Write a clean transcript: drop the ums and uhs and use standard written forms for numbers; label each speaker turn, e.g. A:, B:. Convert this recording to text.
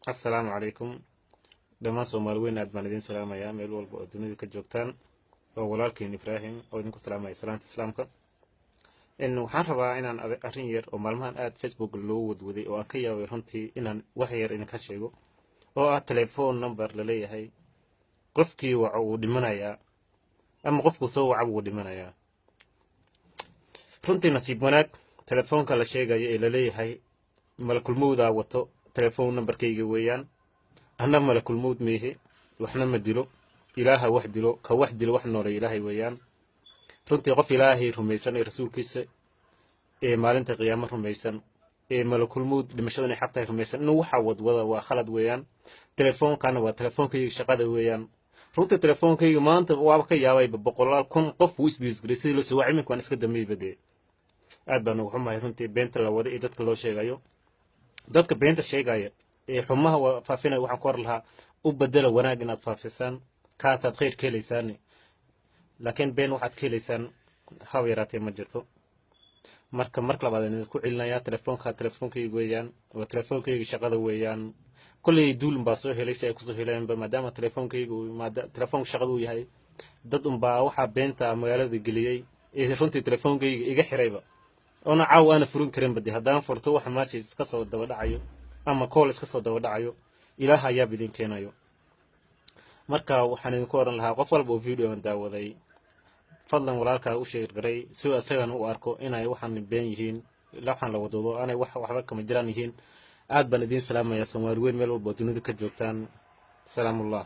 A: Assalaamu calaykum dhammaan Soomaali weyn, aad baan idiin salaamayaa meel walba oo dunida ka joogtaan. Oo walaalkiin Ibraahim oo idinku salaamaya salaanta Islaamka. Waxaan rabaa inaan arrin yar oo maalmahan aad Facebook loo wadwaday oo aan ka yaabay runtii inaan wax yar idinka sheego, oo ah telephone number laleeyahay qofkii waco wuu dhimanayaa ama qofkuu soo waca wuu dhimanayaa. Runtii nasiib wanaag, telefoonka la sheegayo ee laleeyahay malakulmowdaa wato telephone numberkayga weeyaan. Anna malakulmowd meehe, waxna ma dilo, Ilaaha wax dilo. Ka wax dilo, wax noolay Ilaahay weeyaan. Runtii qof Ilaahay rumaysan ee rasuulkiisa ee maalinta qiyaamo rumaysan ee malakulmowd dhimashadan ay xaq tahay rumaysan inuu waxa wadwada waa khalad weeyaan. Telefoonkana waa telefoonkayga shaqada weeyaan. Runtii telefoonkayga maanta waaba ka yaabayba, boqolaal kun qof wuu isbiisgaray sidii loo soo wacay. Iminka waan iska dambeeyba dee. Aad baan ugu xumahay runtii beenta la wada iyo dadka loo sheegayo. Dadka beenta sheegaya ee xumaha faafinaya waxaan ku hor lahaa: u bedela wanaag inaad faafisaan, kaasaad khayr ka helaysaan. Laakiin been waxaad ka helaysaan haba yaraatee ma jirto. Marka marka labaad aan idinku celinayaa, telefoonka telefoonkayga weeyaan, waa telefoonkayga shaqada weeyaan. Kolley duulun baa soo helay si ay kusoo heleenba, maadaama telefoonkayga telefoonka shaqada uu yahay. Dad unbaa waxaa beenta magaalada geliyey ee runtii telefoonkayga iga xirayba, oona caawa aana furin karinba dee. Haddaan furto, waxa maasha iska soo daba dhacayo ama call iska soo daba dhacayo, Ilaah ayaaba idin keenayo. Marka waxaan idinku oran lahaa, qof walba oo videoan daawaday, fadlan walaalkaa u share garay si isagana u arko inay waxaan been yihiin, waxaan la wadwado aanay wax waxba kama jiraan yihiin. Aad baan idiin salaamayaa, Soomaali weyn, meel walba oo dunida ka joogtaan. Salaamullah.